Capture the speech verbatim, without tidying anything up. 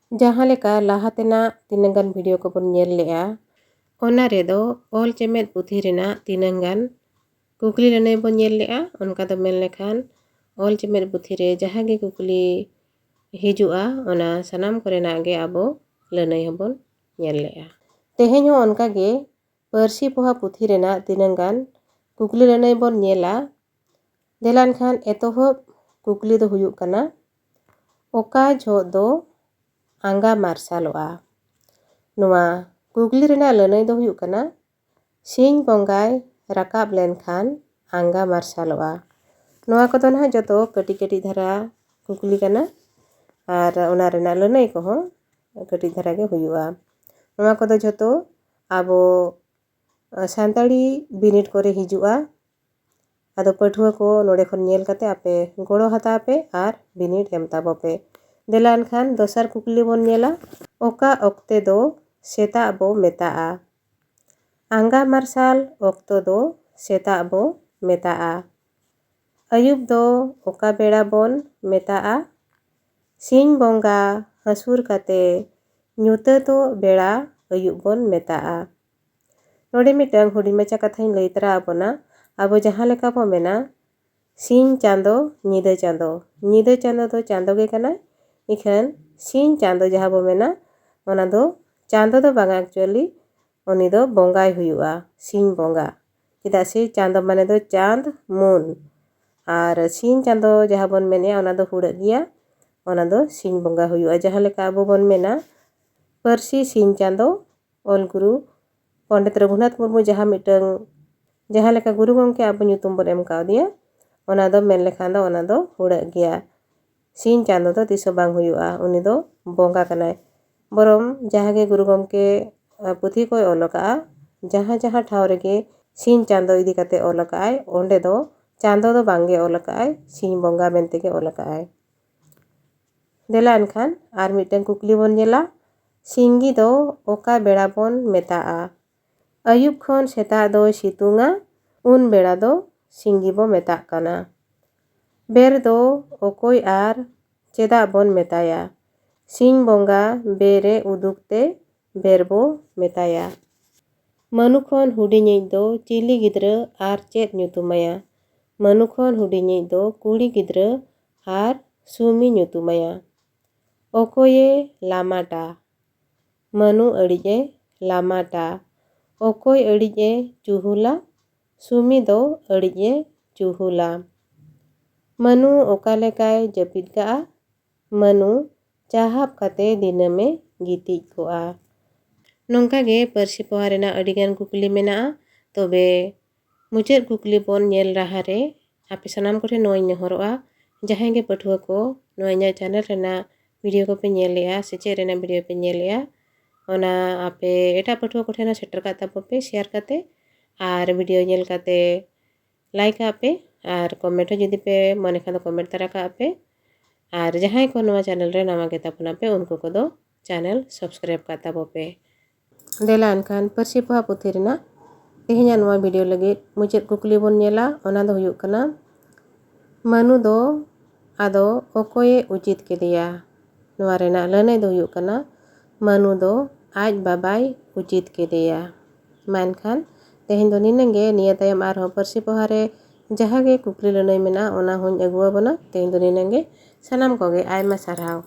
ᱡᱟᱦᱟᱸ ᱞᱮᱠᱟ ᱞᱟᱦᱟ ᱛᱮᱱᱟᱜ ᱛᱤᱱᱟᱹᱝ ᱜᱟᱱ ᱵᱷᱤᱰᱤᱭᱳ ᱠᱚᱵᱚᱱ ᱧᱮᱞ ᱞᱮᱜᱼᱟ, ᱚᱱᱟ ᱨᱮᱫᱚ ᱚᱞ ᱪᱮᱢᱮᱫ ᱯᱩᱛᱷᱤ ᱨᱮᱱᱟᱜ ᱛᱤᱱᱟᱹᱝ ᱜᱟᱱ ᱠᱩᱠᱞᱤ ᱞᱟᱹᱱᱟᱹᱭ ᱵᱚᱱ ᱧᱮᱞ ᱞᱮᱜᱼᱟ᱾ ᱚᱱᱠᱟ ᱫᱚ ᱢᱮᱱ ᱞᱮᱠᱷᱟᱱ ᱚᱞ ᱪᱮᱢᱮᱫ ᱯᱩᱛᱷᱤ ᱨᱮ ᱡᱟᱦᱟᱸ ᱜᱮ ᱠᱩᱠᱞᱤ ᱦᱤᱡᱩᱜᱼᱟ, ᱚᱱᱟ ᱥᱟᱱᱟᱢ ᱠᱚᱨᱮᱱᱟᱜ ᱜᱮ ᱟᱵᱚ ᱞᱟᱹᱱᱟᱹᱭ ᱦᱚᱸᱵᱚᱱ ᱧᱮᱞ ᱞᱮᱜᱼᱟ᱾ ᱛᱮᱦᱮᱧ ᱦᱚᱸ ᱚᱱᱠᱟ ᱜᱮ ᱯᱟᱹᱨᱥᱤ ᱯᱚᱦᱟ ᱯᱩᱛᱷᱤ ᱨᱮᱱᱟᱜ ᱛᱤᱱᱟᱹᱝ ᱜᱟᱱ ᱠᱩᱠᱞᱤ ᱞᱟᱹᱱᱟᱹᱭ ᱵᱚᱱ ᱧᱮᱞᱟ᱾ ᱫᱮᱞᱟ ᱮᱱᱠᱷᱟᱱ ᱮᱛᱚᱦᱚᱵ ᱠᱩᱠᱞᱤ ᱫᱚ ᱦᱩᱭᱩᱜ ᱠᱟᱱᱟ, ᱚᱠᱟ ᱡᱚᱦᱚᱜ ᱫᱚ ᱟᱸᱜᱟ ᱢᱟᱨᱥᱟᱞᱚᱜᱼᱟ? ᱱᱚᱣᱟ ᱠᱩᱠᱞᱤ ᱨᱮᱱᱟᱜ ᱞᱟᱹᱱᱟᱹᱭ ᱫᱚ ᱦᱩᱭᱩᱜ ᱠᱟᱱᱟ, ᱥᱤᱧ ᱵᱚᱸᱜᱟᱭ ᱨᱟᱠᱟᱵ ᱞᱮᱱᱠᱷᱟᱱ ᱟᱸᱜᱟ ᱢᱟᱨᱥᱟᱞᱚᱜᱼᱟ᱾ ᱱᱚᱣᱟ ᱠᱚᱫᱚ ᱱᱟᱦᱟᱜ ᱡᱚᱛᱚ ᱠᱟᱹᱴᱤᱡ ᱠᱟᱹᱴᱤᱡ ᱫᱷᱟᱨᱟ ᱠᱩᱠᱞᱤ ᱠᱟᱱᱟ, ᱟᱨ ᱚᱱᱟ ᱨᱮᱱᱟᱜ ᱞᱟᱹᱱᱟᱹᱭ ᱠᱚᱦᱚᱸ ᱠᱟᱹᱴᱤᱡ ᱫᱷᱟᱨᱟ ᱜᱮ ᱦᱩᱭᱩᱜᱼᱟ᱾ ᱱᱚᱣᱟ ᱠᱚᱫᱚ ᱡᱷᱚᱛᱚ ᱟᱵᱚ, ᱟ, ᱥᱟᱱᱛᱟᱲᱤ ᱵᱤᱱᱤᱰ ᱠᱚᱨᱮ ᱦᱤᱡᱩᱜᱼᱟ᱾ ᱟᱫᱚ ᱯᱟᱹᱴᱷᱩᱣᱟᱹ ᱠᱚ ᱱᱚᱰᱮ ᱠᱷᱚᱱ ᱧᱮᱞ ᱠᱟᱛᱮ ᱟᱯᱮ ᱜᱚᱲᱚ ᱦᱟᱛᱟᱣ ᱯᱮ ᱟᱨ ᱵᱤᱱᱤᱰ ᱮᱢ ᱛᱟᱵᱚ ᱯᱮ᱾ ᱫᱮᱞᱟ ᱮᱱᱠᱷᱟᱱ ᱫᱚᱥᱟᱨ ᱠᱩᱠᱞᱤ ᱵᱚᱱ ᱧᱮᱞᱟ, ᱚᱠᱟ ᱚᱠᱛᱮ ᱫᱚ ᱥᱮᱛᱟᱜ ᱵᱚ ᱢᱮᱛᱟᱜᱼᱟ? ᱟᱸᱜᱟ ᱢᱟᱨᱥᱟᱞ ᱚᱠᱛᱚ ᱫᱚ ᱥᱮᱛᱟᱜ ᱵᱚ ᱢᱮᱛᱟᱜᱼᱟ᱾ ᱟᱹᱭᱩᱵ ᱫᱚ ᱚᱠᱟ ᱵᱮᱲᱟ ᱵᱚᱱ ᱢᱮᱛᱟᱜᱼᱟ? ᱥᱤᱧ ᱵᱚᱸᱜᱟ ᱦᱟᱹᱥᱩᱨ ᱠᱟᱛᱮ ᱧᱩᱛᱟᱹᱛᱚᱜ ᱵᱮᱲᱟ ᱟᱹᱭᱩᱵ ᱵᱚᱱ ᱢᱮᱛᱟᱜᱼᱟ᱾ ᱱᱚᱰᱮ ᱢᱤᱫᱴᱟᱝ ᱦᱩᱰᱤᱧ ᱢᱟᱪᱷᱟ ᱠᱟᱛᱷᱟᱧ ᱞᱟᱹᱭ ᱛᱚᱨᱟ ᱟᱵᱚᱱᱟ᱾ ᱟᱵᱚ ᱡᱟᱦᱟᱸ ᱞᱮᱠᱟ ᱵᱚ ᱢᱮᱱᱟ, ᱥᱤᱧ ᱪᱟᱸᱫᱚ, ᱧᱤᱫᱟᱹ ᱪᱟᱸᱫᱚ᱾ ᱧᱤᱫᱟᱹ ᱪᱟᱸᱫᱚ ᱫᱚ ᱪᱟᱸᱫᱚ ᱜᱮ ᱠᱟᱱᱟᱭ, ᱤᱠᱷᱟᱹᱱ ᱥᱤᱧ ᱪᱟᱸᱫᱚ ᱡᱟᱦᱟᱸ ᱵᱚ ᱢᱮᱱᱟ, ᱚᱱᱟ ᱫᱚ ᱪᱟᱸᱫᱚ ᱫᱚ ᱵᱟᱝᱟ, actually ᱩᱱᱤ ᱫᱚ ᱵᱚᱸᱜᱟᱭ ᱦᱩᱭᱩᱜᱼᱟ, ᱥᱤᱧ ᱵᱚᱸᱜᱟ᱾ ᱪᱮᱫᱟᱜ ᱥᱮ ᱪᱟᱸᱫᱚ ᱢᱟᱱᱮ ᱫᱚ ᱪᱟᱸᱫ, moon᱾ ᱟᱨ ᱥᱤᱧ ᱪᱟᱸᱫᱚ ᱡᱟᱦᱟᱸ ᱵᱚᱱ ᱢᱮᱱᱮᱜᱼᱟ, ᱚᱱᱟ ᱫᱚ ᱦᱩᱲᱟᱹᱜ ᱜᱮᱭᱟ, ᱚᱱᱟ ᱫᱚ ᱥᱤᱧ ᱵᱚᱸᱜᱟ ᱦᱩᱭᱩᱜᱼᱟ᱾ ᱡᱟᱦᱟᱸ ᱞᱮᱠᱟ ᱟᱵᱚ ᱵᱚᱱ ᱢᱮᱱᱟ, ᱯᱟᱹᱨᱥᱤ ᱥᱤᱧ ᱪᱟᱸᱫᱚ, ᱚᱞ ᱜᱩᱨᱩ ᱯᱚᱱᱰᱤᱛ ᱨᱚᱜᱷᱩᱱᱟᱛᱷ ᱢᱩᱨᱢᱩ ᱡᱟᱦᱟᱸ ᱢᱤᱫᱴᱟᱝ, ᱡᱟᱦᱟᱸ ᱞᱮᱠᱟ ᱜᱩᱨᱩ ᱜᱚᱢᱠᱮ ᱟᱵᱚ ᱧᱩᱛᱩᱢ ᱵᱚᱱ ᱮᱢ ᱠᱟᱣᱫᱮᱭᱟ, ᱚᱱᱟ ᱫᱚ ᱢᱮᱱ ᱞᱮᱠᱷᱟᱱ ᱫᱚ ᱚᱱᱟ ᱫᱚ ᱦᱩᱲᱟᱹᱜ ᱜᱮᱭᱟ᱾ ᱥᱤᱧ ᱪᱟᱸᱫᱚ ᱫᱚ ᱛᱤᱥ ᱦᱚᱸ ᱵᱟᱝ ᱦᱩᱭᱩᱜᱼᱟ, ᱩᱱᱤ ᱫᱚ ᱵᱚᱸᱜᱟ ᱠᱟᱱᱟᱭ᱾ ᱵᱚᱨᱚᱝ ᱡᱟᱦᱟᱸ ᱜᱮ ᱜᱩᱨᱩ ᱜᱚᱢᱠᱮ, ᱟ, ᱯᱩᱛᱷᱤ ᱠᱚᱭ ᱚᱞ ᱟᱠᱟᱫᱼᱟ, ᱡᱟᱦᱟᱸ ᱡᱟᱦᱟᱸ ᱴᱷᱟᱶ ᱨᱮᱜᱮ ᱥᱤᱧ ᱪᱟᱸᱫᱚ ᱤᱫᱤ ᱠᱟᱛᱮ ᱚᱞ ᱟᱠᱟᱫᱼᱟᱭ, ᱚᱸᱰᱮ ᱫᱚ ᱪᱟᱸᱫᱚ ᱫᱚ ᱵᱟᱝ ᱜᱮ ᱚᱞ ᱟᱠᱟᱫᱼᱟᱭ, ᱥᱤᱧ ᱵᱚᱸᱜᱟ ᱢᱮᱱᱛᱮ ᱜᱮ ᱚᱞ ᱟᱠᱟᱫᱼᱟᱭ᱾ ᱫᱮᱞᱟ ᱮᱱᱠᱷᱟᱱ ᱟᱨ ᱢᱤᱫᱴᱟᱝ ᱠᱩᱠᱞᱤ ᱵᱚᱱ ᱧᱮᱞᱟ, ᱥᱤᱸᱜᱤ ᱫᱚ ᱚᱠᱟ ᱵᱮᱲᱟ ᱵᱚᱱ ᱢᱮᱛᱟᱜᱼᱟ? ᱟᱹᱭᱩᱵ ᱠᱷᱚᱱ ᱥᱮᱛᱟᱜ ᱫᱚᱭ ᱥᱤᱛᱩᱝᱟ, ᱩᱱ ᱵᱮᱲᱟ ᱫᱚ ᱥᱤᱸᱜᱤ ᱵᱚ ᱢᱮᱛᱟᱜ ᱠᱟᱱᱟ᱾ ᱵᱮᱨ ᱫᱚ ᱚᱠᱚᱭ ᱟᱨ ᱪᱮᱫᱟᱜ ᱵᱚᱱ ᱢᱮᱛᱟᱭᱟ? ᱥᱤᱧ ᱵᱚᱸᱜᱟ ᱵᱮᱨ ᱮ ᱩᱫᱩᱜ ᱛᱮ ᱵᱮᱨ ᱵᱚ ᱢᱮᱛᱟᱭᱟ᱾ ᱢᱟᱹᱱᱩ ᱠᱷᱚᱱ ᱦᱩᱰᱤᱧᱤᱡ ᱫᱚ ᱪᱤᱞᱤ ᱜᱤᱫᱽᱨᱟᱹ ᱟᱨ ᱪᱮᱫ ᱧᱩᱛᱩᱢᱟᱭᱟ? ᱢᱟᱹᱱᱩ ᱠᱷᱚᱱ ᱦᱩᱰᱤᱧᱤᱡ ᱫᱚ ᱠᱩᱲᱤ ᱜᱤᱫᱽᱨᱟᱹ ᱟᱨ ᱥᱩᱢᱤ ᱧᱩᱛᱩᱢᱟᱭᱟ᱾ ᱚᱠᱚᱭᱮ ᱞᱟᱢᱟᱴᱟ? ᱢᱟᱹᱱᱩ ᱟᱹᱲᱤᱡ ᱮ ᱞᱟᱢᱟᱴᱟ᱾ ᱚᱠᱚᱭ ᱟᱹᱲᱤᱡ ᱮ ᱪᱩᱦᱩᱞᱟ? ᱥᱩᱢᱤ ᱫᱚ ᱟᱹᱲᱤᱡ ᱮ ᱪᱩᱦᱩᱞᱟ᱾ ᱢᱟᱹᱱᱩ ᱚᱠᱟ ᱞᱮᱠᱟᱭ ᱡᱟᱹᱯᱤᱫ ᱠᱟᱜᱼᱟ? ᱢᱟᱹᱱᱩ ᱪᱟᱦᱟᱵ ᱠᱟᱛᱮ ᱫᱤᱱᱟᱹᱢᱮ ᱜᱤᱛᱤᱡ ᱠᱚᱜᱼᱟ᱾ ᱱᱚᱝᱠᱟ ᱜᱮ ᱯᱟᱹᱨᱥᱤ ᱯᱚᱦᱟ ᱨᱮᱱᱟᱜ ᱟᱹᱰᱤᱜᱟᱱ ᱠᱩᱠᱞᱤ ᱢᱮᱱᱟᱜᱼᱟ᱾ ᱛᱚᱵᱮ ᱢᱩᱪᱟᱹᱫ ᱠᱩᱠᱞᱤ ᱵᱚᱱ ᱧᱮᱞ ᱞᱟᱦᱟᱨᱮ ᱟᱯᱮ ᱥᱟᱱᱟᱢ ᱠᱚᱴᱷᱮᱱ ᱱᱚᱣᱟᱧ ᱱᱮᱦᱚᱨᱚᱜᱼᱟ, ᱡᱟᱦᱟᱸᱭ ᱜᱮ ᱯᱟᱹᱴᱷᱩᱣᱟᱹ ᱠᱚ ᱱᱚᱣᱟ ᱤᱧᱟᱹᱜ ᱪᱮᱱᱮᱞ ᱨᱮᱱᱟᱜ ᱵᱷᱤᱰᱤᱭᱳ ᱠᱚᱯᱮ ᱧᱮᱞᱮᱜᱼᱟ, ᱥᱮᱪᱮᱫ ᱨᱮᱱᱟᱜ ᱵᱷᱤᱰᱤᱭᱳ ᱯᱮ ᱧᱮᱞᱮᱜᱼᱟ, ᱚᱱᱟ ᱟᱯᱮ ᱮᱴᱟᱜ ᱯᱟᱹᱴᱷᱩᱣᱟᱹ ᱠᱚᱴᱷᱮᱱ ᱦᱚᱸ ᱥᱮᱴᱮᱨ ᱠᱟᱜ ᱛᱟᱵᱚ ᱯᱮ ᱥᱮᱭᱟᱨ ᱠᱟᱛᱮ᱾ ᱟᱨ ᱵᱷᱤᱰᱤᱭᱳ ᱧᱮᱞ ᱠᱟᱛᱮ ᱞᱟᱭᱤᱠ ᱠᱟᱜ ᱯᱮ, ᱟᱨ ᱠᱚᱢᱮᱱᱴ ᱦᱚᱸ ᱡᱩᱫᱤ ᱯᱮ ᱢᱚᱱᱮ ᱠᱷᱟᱱ ᱫᱚ ᱠᱚᱢᱮᱱᱴ ᱛᱟᱨᱟ ᱠᱟᱜ ᱯᱮ᱾ ᱟᱨ ᱡᱟᱦᱟᱸᱭ ᱠᱚ ᱱᱚᱣᱟ ᱪᱮᱱᱮᱞ ᱨᱮ ᱱᱟᱣᱟ ᱜᱮ ᱛᱟᱵᱚᱱᱟ ᱯᱮ, ᱩᱱᱠᱩ ᱠᱚᱫᱚ ᱪᱮᱱᱮᱞ ᱥᱟᱵᱥᱠᱨᱟᱭᱤᱵ ᱠᱟᱜ ᱛᱟᱵᱚ ᱯᱮ᱾ ᱫᱮᱞᱟ ᱮᱱᱠᱷᱟᱱ ᱯᱟᱹᱨᱥᱤ ᱯᱚᱦᱟ ᱯᱩᱛᱷᱤ ᱨᱮᱱᱟᱜ ᱛᱮᱦᱮᱧᱟᱜ ᱱᱚᱣᱟ ᱵᱷᱤᱰᱤᱭᱳ ᱞᱟᱹᱜᱤᱫ ᱢᱩᱪᱟᱹᱫ ᱠᱩᱠᱞᱤ ᱵᱚᱱ ᱧᱮᱞᱟ᱾ ᱚᱱᱟ ᱫᱚ ᱦᱩᱭᱩᱜ ᱠᱟᱱᱟ, ᱢᱟᱹᱱᱩ ᱫᱚ ᱟᱫᱚ ᱚᱠᱚᱭᱮ ᱩᱪᱤᱛ ᱠᱮᱫᱮᱭᱟ? ᱱᱚᱣᱟ ᱨᱮᱱᱟᱜ ᱞᱟᱹᱱᱟᱹᱭ ᱫᱚ ᱦᱩᱭᱩᱜ ᱠᱟᱱᱟ, ᱢᱟᱹᱱᱩ ᱫᱚ ᱟᱡ ᱵᱟᱵᱟᱭ ᱩᱪᱤᱛ ᱠᱮᱫᱮᱭᱟ᱾ ᱢᱟ ᱮᱱᱠᱷᱟᱱ ᱛᱮᱦᱮᱧ ᱫᱚ ᱱᱤᱱᱟᱹᱝ ᱜᱮ᱾ ᱱᱤᱭᱟᱹ ᱛᱟᱭᱚᱢ ᱟᱨᱦᱚᱸ ᱯᱟᱹᱨᱥᱤ ᱯᱚᱦᱟ ᱨᱮ ᱡᱟᱦᱟᱸ ᱜᱮ ᱠᱩᱠᱞᱤ ᱞᱟᱹᱱᱟᱹᱭ ᱢᱮᱱᱟᱜᱼᱟ, ᱚᱱᱟ ᱦᱚᱸᱧ ᱟᱹᱜᱩ ᱟᱵᱚᱱᱟ᱾ ᱛᱮᱦᱮᱧ ᱫᱚ ᱱᱤᱱᱟᱹᱝ ᱜᱮ᱾ ᱥᱟᱱᱟᱢ ᱠᱚᱜᱮ ᱟᱭᱢᱟ ᱥᱟᱨᱦᱟᱣ᱾